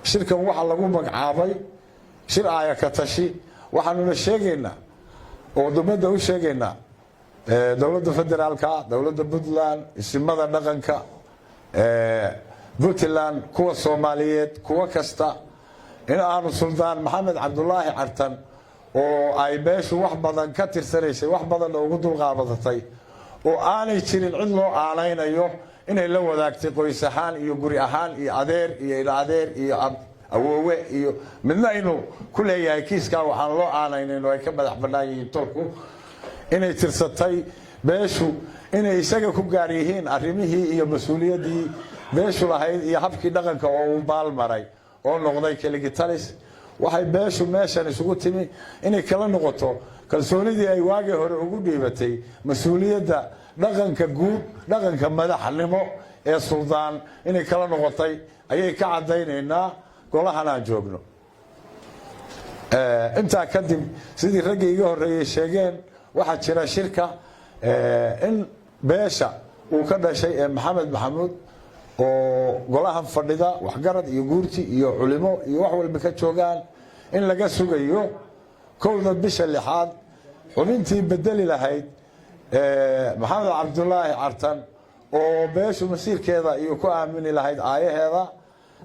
Shirkan waxaa lagu magacaabay shir aaya ka tashi. Waxaanuna sheegaynaa oo dowladda u sheegaynaa, dowladda federaalka, dowladda Puntland, isimada dhaqanka Puntland, kuwa Soomaaliyeed, kuwo kasta, in aanu Suldaan Maxamed Cabdulaahi Cartan, oo ay beeshu wax badan ka tirsanaysay, wax badanna ugu dulqaabadatay, oo aanay jirin cid loo aanaynayo inay la wadaagtay qoys ahaan iyo guri ahaan iyo adeer iyo ila adeer iyo awoowe iyo midna inuu ku leeyahay kiiskaa, waxaan loo aanaynayn oo ay ka madax bannaan yihiin tolku, inay tirsatay beeshu inay isaga ku gaar yihiin arrimihii iyo mas-uuliyaddii beeshu lahayd iyo habkii dhaqanka oo uu baalmaray oo noqday keligitalis. Waxay beeshu meeshan isugu timi inay kala noqoto kalsoonidii ay waagii hore ugu dhiibatay mas-uuliyadda dhaqanka guud, dhaqanka madaxnimo ee suldaan inay kala noqotay ayay ka caddaynaynaa golahan aan joogno. Intaa kadib, sidii raggii iga horreeyey sheegeen, waxaa jira shirka in beesha uu ka dhashay ee Maxamed Maxamuud oo golahan fadhida, waxgarad iyo guurti iyo culimo iyo wax walba ka joogaan, in laga sugayo 1-da bisha lixaad xubintii bedeli lahayd Maxamed Cabdulaahi Cartan oo beeshu masiirkeeda iyo ku aamini lahayd aayaheeda.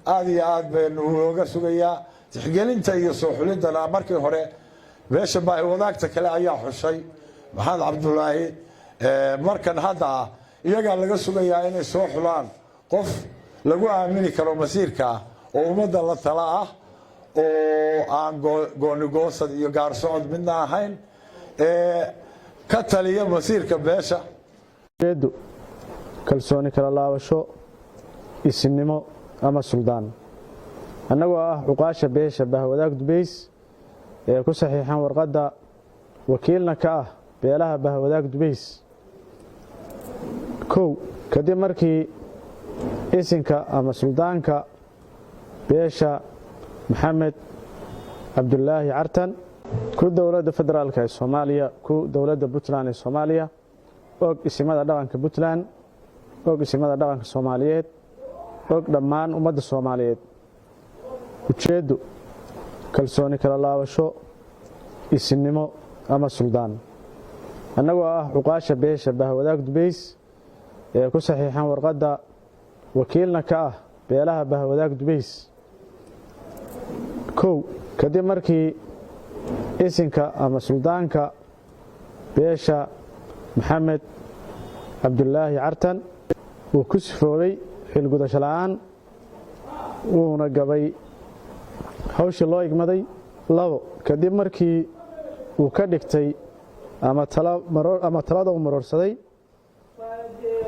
Aada iyo aad baynu looga sugayaa tixgelinta iyo soo xulidana. Markii hore beesha baahi wadaagta kale ayaa xushay Maxamed Cabdulaahi. Markan hadda ah iyagaa laga sugayaa inay soo xulaan qof lagu aamini karo masiirka oo ummadda la tala ah, oo aan goonigoosad iyo gaarsocod midna ahayn, ee ka taliya masiirka beesha. Ujeedu: kalsooni kala laabasho isinimo ama suldaan. Annagoo ah cuqaasha beesha Bahwadaag Dubays ee ku saxiixan warqadda, wakiilna ka ah beelaha Bahwadaag Dubays. 1, kadib markii isinka ama suldaanka beesha Maxamed Cabdulaahi Cartan ku dowladda federaalka ee Soomaaliya, ku dowladda Puntland ee Soomaaliya, og isimada dhaqanka Puntland, og isimada dhaqanka Soomaaliyeed, og dhammaan ummadda Soomaaliyeed. Ujeeddu: kalsooni kala laabasho isinimo ama suldaan. Annagoo ah cuqaasha beesha Bahwadaag Dubays ee ku saxiixan warqadda, wakiilna ka ah beelaha Bahwadaag Dubays. 1, kadib markii isinka ama suldaanka beesha Maxamed Cabdulaahi Cartan uu ku sifoobay xilgudasho la'aan, wuuna gabay hawshii loo igmaday. 2, kadib markii uu ka dhigtay ama talada uu maroorsaday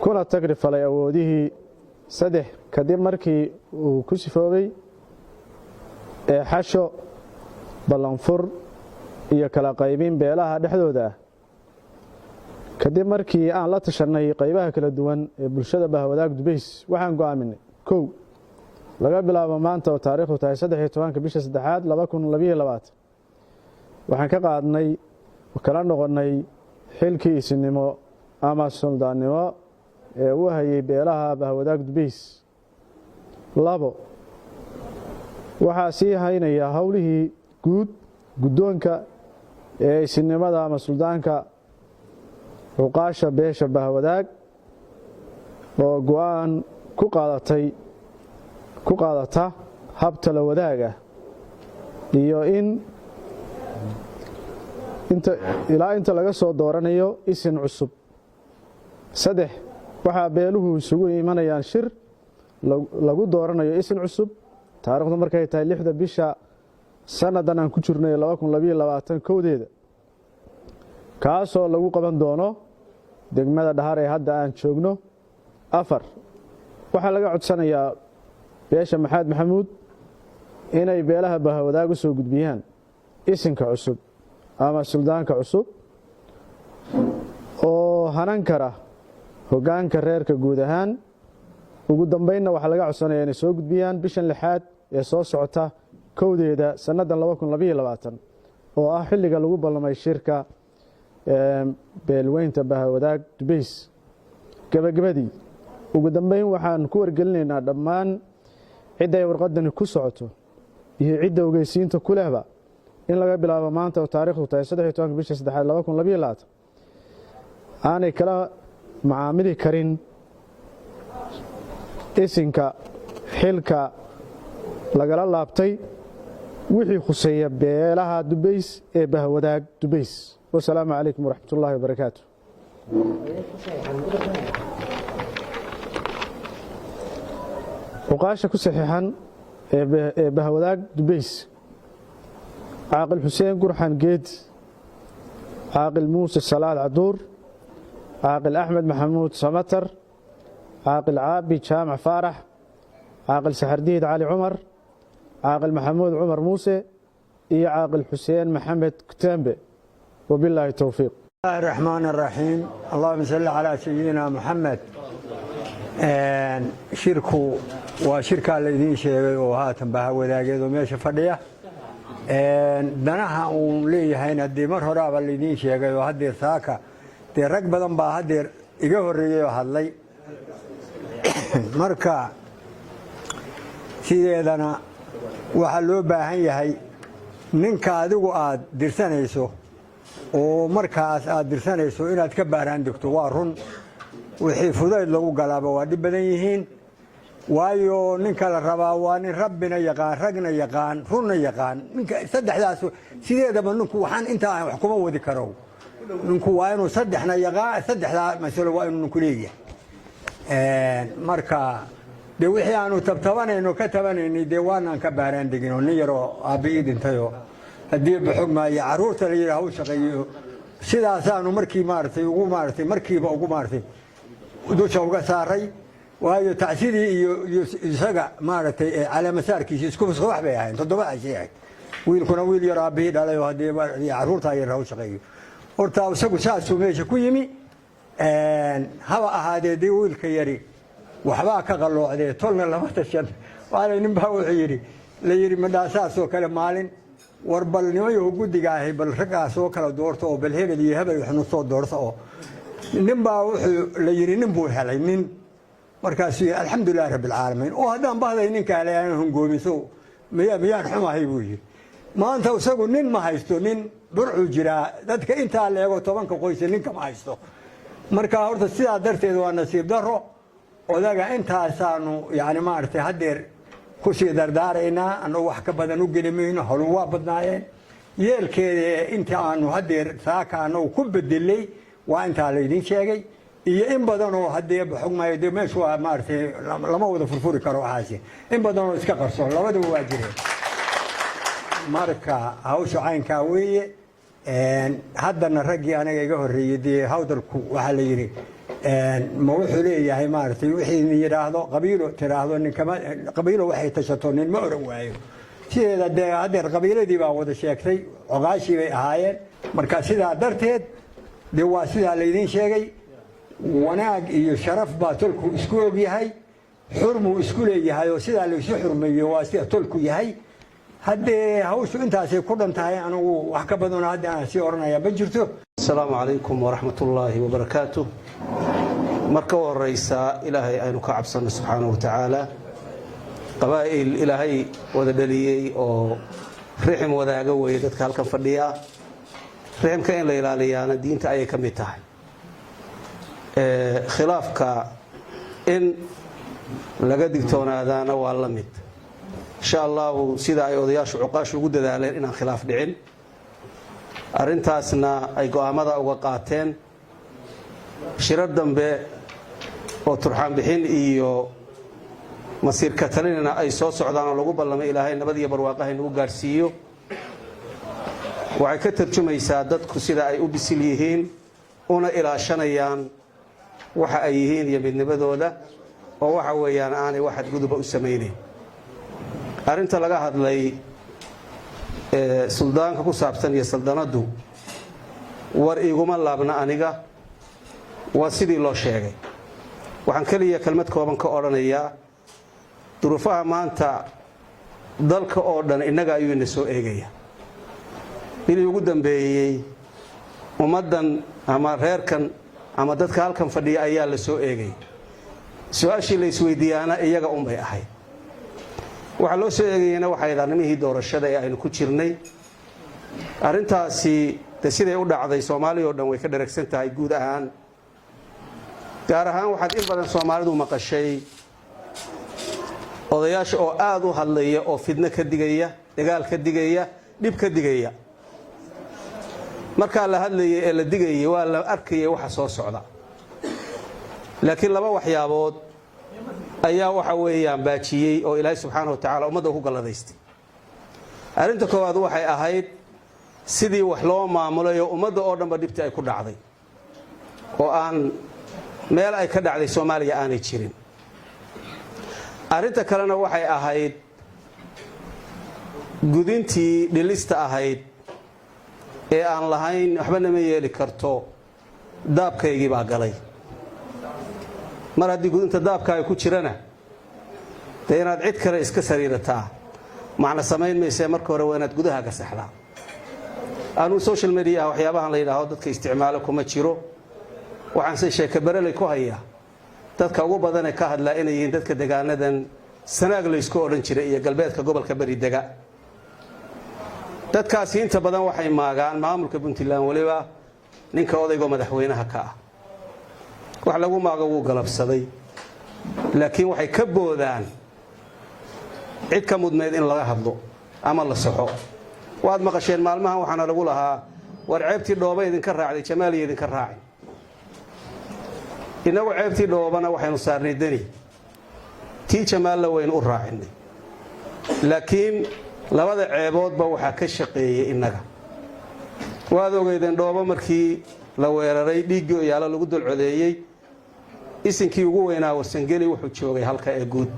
kuna tagri falay awoodihii. 3, kadib markii uu ku sifoobay eexasho, ballanfur iyo kala qaybin beelaha dhexdooda ah. Kadib markii aan la tashanay qaybaha kala duwan ee bulshada Bahwadaag Dubays, waxaan go'aaminay: 1, laga bilaabo maanta oo taariikhdu tahay 13-ka bisha saddexaad 2022, waxaan ka qaadnay, kala noqonnay xilkii isinimo ama suldaannimo ee uu hayay beelaha Bahwadaag Dubays. 2, waxaa sii haynaya howlihii guud guddoonka ee isinimada ama suldaanka cuqaasha beesha Bahwadaag oo go'aan ku qaadatay, ku qaadata hab talo wadaag ah iyo in inta ilaa inta laga soo dooranayo isin cusub. 3, waxaa beeluhu isugu imanayaan shir lagu dooranayo isin cusub, taariikhdu markay tahay 6-da bisha sannadan aan ku jirnay 2022 1-deeda, kaasoo lagu qaban doono degmada Dhahar ee hadda aan joogno. 4, waxaa laga codsanayaa beesha Maxamed Maxamuud inay beelaha Bahwadaag u soo gudbiyaan isinka cusub ama suldaanka cusub oo hanan kara hoggaanka reerka guud ahaan. Ugu dambeynna waxaa laga codsanaya inay soo gudbiyaan bishan lixaad ee soo socota 1-deeda sannadan 2022, oo ah xilliga lagu ballamay shirka beelweynta Bahwadaag Dubays. Gabagabadii, ugu dambeyn, waxaan ku wargelinaynaa dhammaan Cidda ay warqadani ku socoto iyo cidda ogeysiinta ku lehba in laga bilaabo maanta oo taariikhdu tahay 13-ka bisha saddexaad 2022 aanay kala macaamili karin isinka xilka lagala laabtay wixii khuseeya beelaha Dubays ee Bahwadaag Dubays. Wasalaamu calaykum waraxmat ullaahi wabarakaatu. Cuqaasha ku saxiixan ee Bahwadaag Dubays: Caaqil Xuseen Gurxan Geedi, Caaqil Muuse Salaad Caduur, Caaqil Axmed Maxamuud Samatar, Caaqil Caabi Jaamac Faarax, Caaqil Saxardiid Cali Cumar, Caaqil Maxamuud Cumar Muuse iyo Caaqil Xuseen Maxamed Kutembe. Wabilaahi towfiiq. الله الرحمن الرحيم، اللهم صل على سيدنا محمد. Shirku waa shirkaa laydiin sheegay oo haatan baha wadaageed oo meesha fadhiya. Danaha uu leeyahayna dee mar horaaba laydiin sheegay oo haddeer saaka dee rag badan baa haddeer iga horreeyey oo hadlay. Marka sideedana waxaa loo baahan yahay ninka adigu aad dirsanayso oo markaas aad dirsanayso inaad ka baaraan degto. Waa run, wixii fudayd lagu galaaba waa dhib badan yihiin, waayo ninka la rabaa waa nin rabbina yaqaan, ragna yaqaan, runna yaqaan. Ninka saddexdaas sideedaba ninku waxaan intaa wax kuma wadi karo. Ninku waa inuu saddexna yaqaan, saddexdaa masalo waa inuu ninku leeyahay. Marka dee wixii aanu tabtabanayno ka tabanaynay dee waanaan ka baaraan degin oo nin yaroo aabbihii dhintayoo haddii baxog maayo carruurta la yidhaha u shaqeeyo, sidaasaanu markii maaragtay ugu maaragtay markiiba ugu maaragtay dusha uga saaray, waayo tacsidii iyo isaga maaragtay caleemasaarkiisi isku wax bay ahayn, 7 cashay ahayd. Wiilkuna wiil yar aabbihii dhalay oo haddii carruurtaa yar u shaqeeyo. Horta isagu saasuu meesha ku yimi. Haba ahaadee dee wiilka yari waxbaa ka qalloocdee, tolna lama tashan. Waana nin baa wuxuu yidhi, la yidhi, madhaa saasoo kale maalin war bal nimayahu guddiga ahi bal raggaas oo kala doorto oo bal hebel iyo hebel waxnu soo doorto. Oo nin baa wuxuu la yidhi nin buu helay nin. Markaasuu yidhi, "Alxamdulilahi rabbi alcaalamiin, oo haddaan bahday ninka helay aanan hungoomin, so miyaan xumahay?" buu yidhi. Maanta isagu nin ma haysto, nin burcuu jiraa. Dadka intaa la eego 10-ka qoysa ninka ma haysto. Marka horta sidaa darteed waa nasiib daro odaga. Intaasaanu yani maaragtay haddeer kusii dardaaraynaa, annagu wax ka badan u geli mayno. Holu waa badnaayeen yeelkeeda. Inta aanu haddeer saaka annagu ku bedelay waa intaa laydin sheegay iyo in badanoo haddee xogmayo. Dee meeshu waa maaragtay lama wada furfuri karo waxaasi, in badanoo iska qarsoon labadaba waa jireen. Marka hawsha caynkaa weeye. Haddana raggii aniga iga horreeyey dee hawdalku waxaa la yidhi ma wuxuu leeyahay maaragtay wixii yidhaahdo qabiilo tiraahdo ninkama qabiilo waxay tashato nin ma oran waayo. Sideeda dee haddeer qabiiladii baa wada sheegtay, cogaashii bay ahaayeen. Marka sidaa darteed dee waa sidaa laydiin sheegay. Wanaag iyo sharaf baa tolku isku og yahay, xurmuu isku leeyahay oo sidaa laysu xurmeeyo waa sida tolku yahay. Haddee hawshu intaasay ku dhan tahay, anigu wax ka badanoo hadda aan sii odhanaya ma jirto. Asalaamu calaykum waraxmat ullaahi wabarakaatu. Marka u horeysa, Ilaahay aynu ka cabsanno subxaanahu wa tacaala. Qabaa'il Ilaahay wada dhaliyey oo rixim wadaaga weeye dadka halkan fadhiya. Riximka in la ilaaliyaana diinta ayay ka mid tahay. Khilaafka in laga digtoonaadaana waa la mid. Insha Allahu, sida ay odayaashu cuqaashu ugu dadaaleen inaan khilaaf dhicin, arrintaasna ay go'aamada uga qaateen, shirar dambe oo turxaan bixin iyo masiirka talinina ay soo socdaan oo lagu ballamay, Ilaahay nabad iyo barwaaqaha inagu gaadhsiiyo. Waxay ka tarjumaysaa dadku sida ay u bisil yihiin una ilaashanayaan waxa ay yihiin iyo midnimadooda, oo waxa weeyaan aanay wax xadguduba u samaynayn. Arrinta laga hadlay ee suldaanka ku saabsan iyo saldanaddu, war iguma laabna aniga, waa sidii loo sheegay. Waxaan keliya kelmad kooban ka odhanayaa duruufaha maanta dalka oo dhan innaga ayuu ina soo eegaya. Bilii ugu dambeeyey ummaddan ama reerkan ama dadka halkan fadhiya ayaa la soo eegay. Su-aashii la isweydiiyaana iyaga unbay ahayd. Waxaa loo soo eegayana waxay arrimihii doorashada ee aynu ku jirnay. Arrintaasi de siday u dhacday Soomaaliya oo dhan way ka dharagsan tahay guud ahaan. Gaar ahaan waxaad in badan Soomaalidu maqashay odayaasha oo aada u hadlaya oo fidno ka digaya, dagaal ka digaya, dhib ka digaya. Markaa la hadlayay ee la digayay, waa la arkayay waxa soo socda, laakiin laba waxyaabood ayaa waxa weeyaan baajiyey oo Ilaahay subxaana wa tacaala ummadda ku galladaystay. Arrinta koowaad waxay ahayd sidii wax loo maamulayo ummadda oo dhanba dhibtii ay ku dhacday, oo aan meel ay ka dhacday Soomaaliya aanay jirin. Arrinta kalena waxay ahayd gudintii dhilista ahayd ee aan lahayn waxba nama yeeli karto, daabkaygii baa galay. Mar haddii gudinta daabkaaga ku jirana, dee inaad cid kale iska sariirataa macna samayn maysee, marka hore waa inaad gudaha ka saxdaa. Anuu social mediaha waxyaabahan la yidhaahdo dadka isticmaalo kuma jiro. Waxaanse sheeke bareley ku hayaa dadka ugu badanee ka hadlaa inay yihiin dadka degaanadan Sanaag laysku odhan jiray iyo galbeedka gobolka Beri dega. Dadkaasi inta badan waxay maagaan maamulka Puntland, weliba ninka odaygoo madaxweynaha ka ah. Wax lagu maago wuu galabsaday, laakiin waxay ka boodaan cid ka mudnayd in laga hadlo ama la saxo. Waad maqasheen maalmahan waxaana lagu lahaa, war ceebtii Dhooba idinka raacday, Jamaaliya idinka raacin. Innagu ceebtii Dhoobana waxaynu saarnay Deni, tii Jamaalna waynu u raacinay, laakiin labada ceeboodba waxaa ka shaqeeyey innaga. Waad ogeydeen Dhoobo markii la weeraray, dhiiggii oyaalo lagu dul codeeyey, isinkii ugu weynaa Warsangeli wuxuu joogay halka ee guud.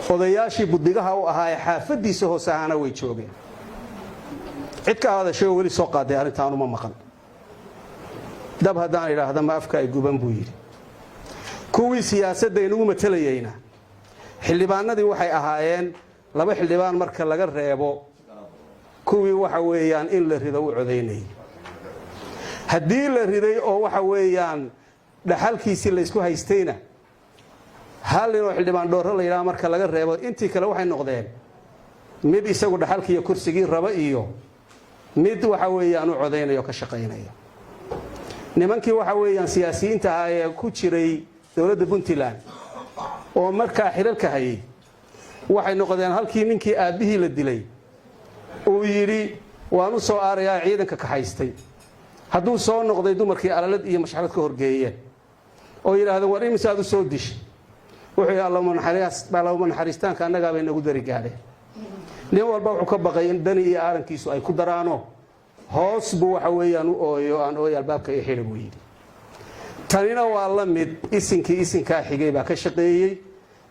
Odayaashii buddigaha u ahaa ee xaafaddiisa hoose ahaana way joogeen. Cid ka hadashay oo weli soo qaaday arrintaanuma maqan. Dab haddaan idhaahda ma afka ay guban, buu yidhi. Kuwii siyaasadda inugu matalayeyna xildhibaanadii waxay ahaayeen laba xildhibaan marka laga reebo, kuwii waxa weeyaan in la rido u codaynayay. Haddii la riday oo waxa weeyaan dhaxalkiisii laysku haystayna, hal ninoo xildhibaan Dhoorro la yidhaha marka laga reebo, intii kale waxay noqdeen mid isagu dhaxalkiiyo kursigii raba iyo mid waxa weeyaan u codaynaya oo ka shaqaynaya. Nimankii waxa weeyaan siyaasiyiinta ahaa ee ku jiray dowladda Puntland oo markaa xilalka hayay waxay noqdeen halkii ninkii aabbihii la dilay uu yidhi waan u soo aarayaa ciidanka kaxaystay, hadduu soo noqday dumarkii alalad iyo mashxarad ka horgeeyeen oo yidhaahdeen, war imise aad u soo dishay? Wuxuu yidhi, Allahuma naxariistaanka annagaa bay nagu dari gaadheen. Nin walba wuxuu ka baqay in Dani iyo aarankiisu ay ku daraano. Hoos buu waxa weeyaan u ooyo, aan ooy albaabka ii xidhi, buu yidhi. Tanina waa la mid. Isinkii isinkaa xigay baa ka shaqeeyey.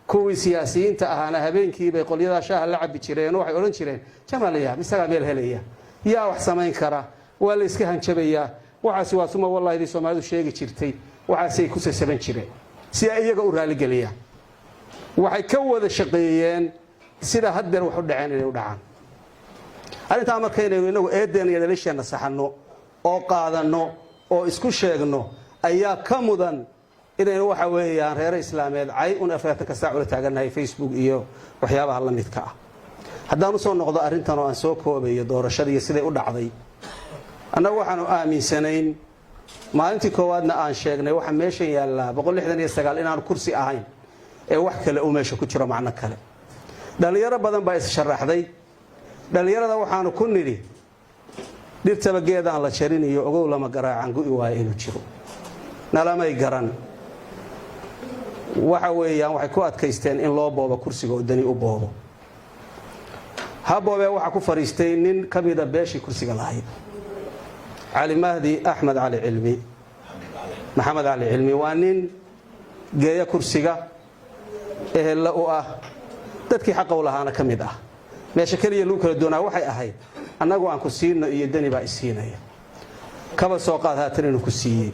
Kuwii siyaasiyiinta ahaana habeenkii bay qolyadaa shaaha la cabbi jireen oo waxay odhan jireen, Jamaaliya isagaa meel helaya, yaa wax samayn kara, waa la iska hanjabayaa. Waxaasi waa suma wallahidii Soomaalidu sheegi jirtay. Waxaasay ku sasaban jireen si ay iyaga u raaligeliyaan. Waxay ka wada shaqeeyeen sida haddeer wax u dhaceen inay u dhacaan. Arrintaa marka inaynu inagu eeddeenna iyo dhalisheenna saxanno oo qaadanno oo isku sheegno ayaa ka mudan inaynu waxa weeyaan reero islaameed cay un 24-ka saac ula taagannahay Facebook iyo waxyaabaha la midka ah. Haddaan usoo noqdo arrintan oo aan soo koobayo, doorashadii iyo siday u dhacday, annagu waxaanu aaminsanayn maalintii koowaadna aan sheegnay waxa meeshan yaallaa 169 inaanu kursi ahayn ee wax kale uu meesha ku jiro, macno kale. Dhallinyaro badan baa is-sharaxday. Dhallinyarada waxaanu ku nidhi, dhirtaba geedaan la jarin iyo ogow lama garaacan gu'i waayo inuu jiro. Nalamay garan. Waxa weeyaan waxay ku adkaysteen in loo boobo kursiga oo Dani u boobo. Ha boobee, waxaa ku fadhiistay nin ka mida beeshii kursiga lahayd, Cali Mahdi Axmed Cali Cilmi, Maxamed Cali Cilmi. Waa nin geeya kursiga, ehella u ah, dadkii xaqa u lahaana ka mid ah. Meesha keliya lagu kala doonaa waxay ahayd annagu aan ku siino iyo Deni baa isiinaya. Kaba soo qaad haatan inuu ku siiyey.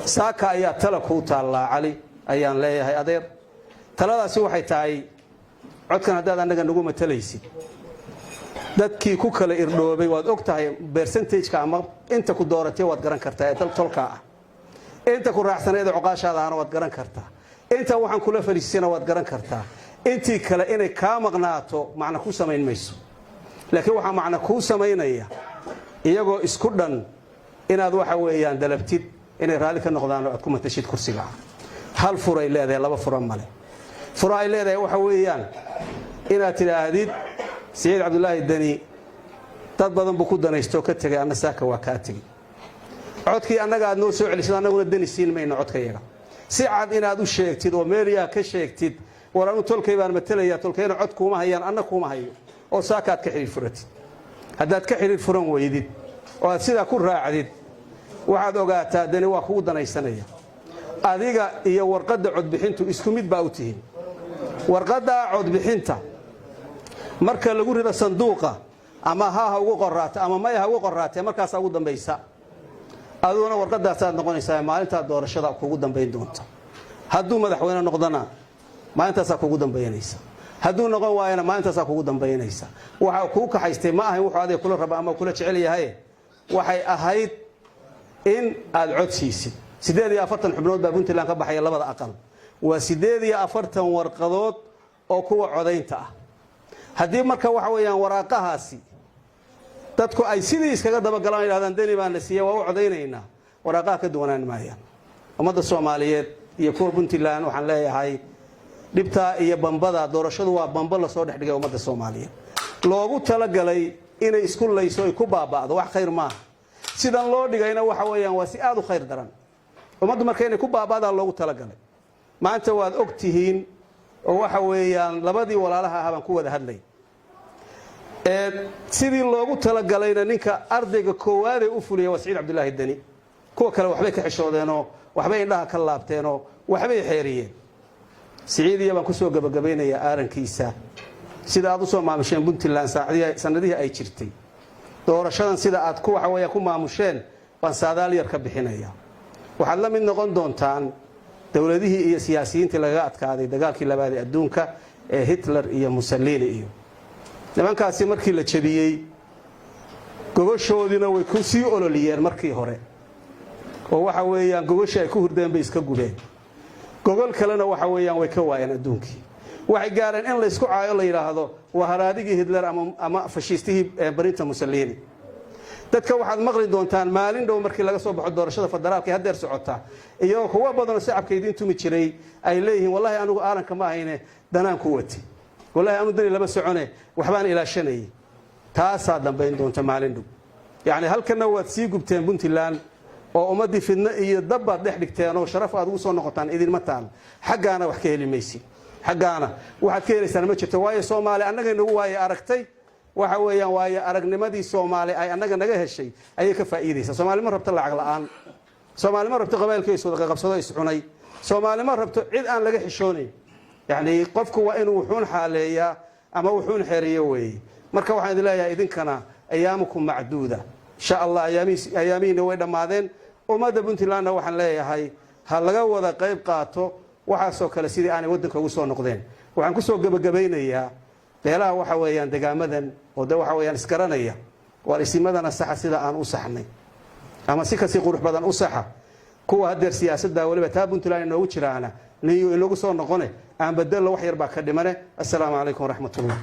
Saaka ayaa tala kuu taallaa, Cali, ayaan leeyahay adeer. Taladaasi waxay tahay, codkan haddaad annaga nagu matalaysid, dadkii ku kala irdhoobay waad og tahay, percentageka ama inta ku dooratay waad garan kartaa ee tolkaa ah, inta ku raacsaneed ee cuqaashaada ahana waad garan kartaa, inta waxaan kula fariisana waad garan kartaa. Intii kale inay kaa maqnaato macna kuu samayn mayso, laakiin waxaa macna kuu samaynaya iyagoo isku dhan inaad waxa weeyaan dalabtid inay raalli ka noqdaan oo aad ku matashid kursiga. Hal furay leedahay, laba fura male. Fura ay leedahay waxa weeyaan inaad tidhaahdid Siciid Cabdulaahi Deni dad badan buu ku danaystoo ka tegay, anna saaka waa kaa tegey, codkii annaga aad noo soo celisad, annaguna Deni siin mayno codkayaga. Si cad inaad u sheegtid oo meeliyaa ka sheegtid, war anu tolkay baan matalaya, tolkayna cod kuuma hayaan, anna kuuma hayo, oo saaka aad ka xidhiir furatid. Haddaad ka xidhiir furan weydid oo aad sidaa ku raacdid, waxaad ogaataa Deni waa kugu danaysanaya. Adiga iyo warqadda codbixintu isku mid baa u tihiin. Warqaddaa codbixinta marka lagu rido sanduuqa, ama ha ugu qoraato ama maya ha ugu qoraatee, markaasaa ugu dambaysa. Adiguna warqadaasaad noqonaysaa maalintaa doorashada kugu dambayn doonta. Hadduu madaxweyne noqdona maalintaasaa kugu dambaynaysa, hadduu noqon waayana maalintaasaa kugu dambaynaysa. Waxa kuu kaxaystay ma ahayn wuxuu adiga kula raba ama kula jecel yahay, waxay ahayd in aad cod siisid. 48 xubnood baa Puntland ka baxaya labada aqal. Waa 48 warqadood oo kuwa codaynta ah. Haddii marka waxa weeyaan waraaqahaasi dadku ay sidii iskaga dabagalaan, yidhahdaan Deni baa na siiya, waa u codaynaynaa, waraaqaha ka duwanaan maayaan. Ummadda Soomaaliyeed iyo kuwa Puntland waxaan leeyahay, dhibtaa iyo bambada doorashadu waa bambo lasoo dhex dhigay ummadda Soomaaliyeed, loogu talagalay inay isku layso, ay ku baaba'do. Wax khayr maaha sidan loo dhigayna. Waxa weeyaan waa si aada u khayr daran. Ummaddu marka inay ku baaba'daa loogu talagalay. Maanta waad og tihiin oo waxa weeyaan labadii walaalaha ah baan ku wada hadlay. Sidii loogu talagalayna ninka ardayga koowaadee u fuliya waa Siciid Cabdulaahi Deni. Kuwa kale waxbay ka xishoodeenoo waxbay indhaha ka laabteenoo waxbay xeeriyeen. Siciidiya baan kusoo gabagabaynayaa aarankiisa. Sida aad usoo maamusheen Puntland sanadihii ay jirtay, doorashadan sida aad ku waxa weeya ku maamusheen baan saadaal yar ka bixinaya. Waxaad la mid noqon doontaan dowladihii iyo siyaasiyiintii lagaga adkaaday dagaalkii labaad ee adduunka ee Hitler iyo Mussolini iyo nimankaasi. Markii la jebiyey, gogoshoodiina way ku sii ololiyeen markii hore, oo waxa weeyaan gogoshii ay ku hurdeen bay iska gubeen. Gogol kalena waxa weeyaan way ka waayeen adduunkii. Waxay gaareen in laysku caayo, la yidhaahdo waa haraadigii Hitler ama fashiistihii barinta Mussolini. Dadka waxaad maqli doontaan maalin dhow markii laga soo baxo doorashada federaalka ee haddeer socota, iyagoo kuwa badanoo shacabka idiin tumi jiray ay leeyihiin, "Wallahi anigu aaranka ma ahayne, danaan ku watay. Wallahi anu Dani lama socone, waxbaan ilaashanayay." Taasaa dambayn doonta maalin dhow. Yacni halkanna waad sii gubteen Puntland oo ummaddii fidno iyo dab baad dhex dhigteen, oo sharaf aad ugu soo noqotaan idinma taal. Xaggaana wax ka heli maysid, xaggaana waxaad ka helaysaan ma jirto, waayo Soomaali annaga nagu waaye aragtay. Waxa weeyaan waayo aragnimadii Soomaali ay annaga naga heshay ayay ka faa'iidaysaa. Soomaali ma rabto lacag la'aan. Soomaali ma rabto qabailka iswada qabsado iscunay. Soomaali ma rabto cid aan laga xishoonayn. Yacni qofku waa inuu wuxuun xaaleeyaa ama wuxuun xeeriyo weeye. Marka waxaan idin leeyahay, idinkana أيامكم معدودة, insha Allah. Ayaamihiina way dhammaadeen. Ummadda Puntlandna waxaan leeyahay, ha laga wada qayb qaato waxaasoo kale sidii aanay waddanka ugu soo noqdeen. Waxaan kusoo gebagabaynayaa beelaha waxa weeyaan degaamadan oo de waxa weeyaan isgaranaya, waar isimadana saxa sida aan u saxnay ama si kasii qurux badan u saxa. Kuwa haddeer siyaasadda weliba taa Puntland inoogu jiraana niyu inoogu soo noqone aan bedelo, wax yar baa ka dhimane. Assalaamu calaykum waraxmat ullah.